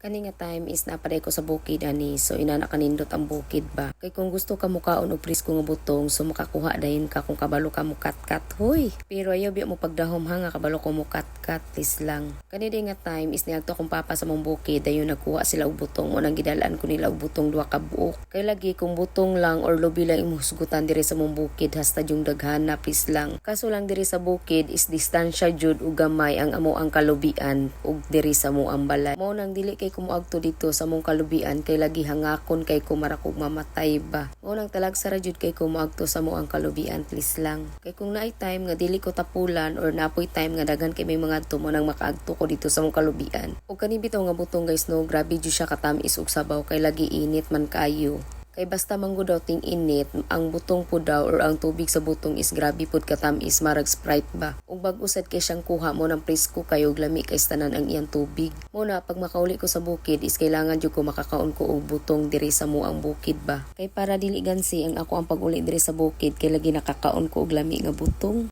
Kani nga time is naa pa diay ko sa bukid ani, so inana kanindot ang bukid ba. Kay kung gusto ka mukaon og presko nga butong, so makakuha dayon ka kung kabalo ka mukat-kat, hoy. Pero ayaw biya mo pagdahom ha nga kabalo ko mukat-kat, please lang. Kani diay nga time is niadto akong papa sa among bukid, dayon nagkuha sila og butong, mao nang gidalaan ko nila og butong duha ka buok. Kay lagi kung butong lang or lubi lang imong husgutan diri sa among bukid, hasta yung daghana, please lang. Kaso lang diri sa bukid is distansya jud og gamay ang amo ang kalubian ug diri sa amo ang balay. Mao nang dili kay ko moadto dito sa among kalubian kay lagi hangakon kay ko, murag kog mamatay ba. Mao nang talagsa ra jud kay ko moadto sa amo ang kalubian, please lang. Kay kung naay time nga dili ko tapulan or naa poy time nga daghan kay may mga adto, mao nang makaadto ko dito sa among kalubian. Ug kani bitaw nga butong, guys, no, grabe jud siya katamis og sabaw kay lagi init man kaayo. Kay basta manggod daw ting init, ang butong po daw or ang tubig sa butong is grabe pud katamis, marag Sprite ba. Ug bag-o sad kay siyang kuha, mao nang presko kayo, lami kay tanan ang iyang tubig. Mao na pag makauli ko sa bukid is kailangan jud ko makakaon ko og butong diri sa mo ang bukid ba. Kay para dili gansi ang ako ang pag-uli diri sa bukid kay lagi nakakaon ko og lami nga butong.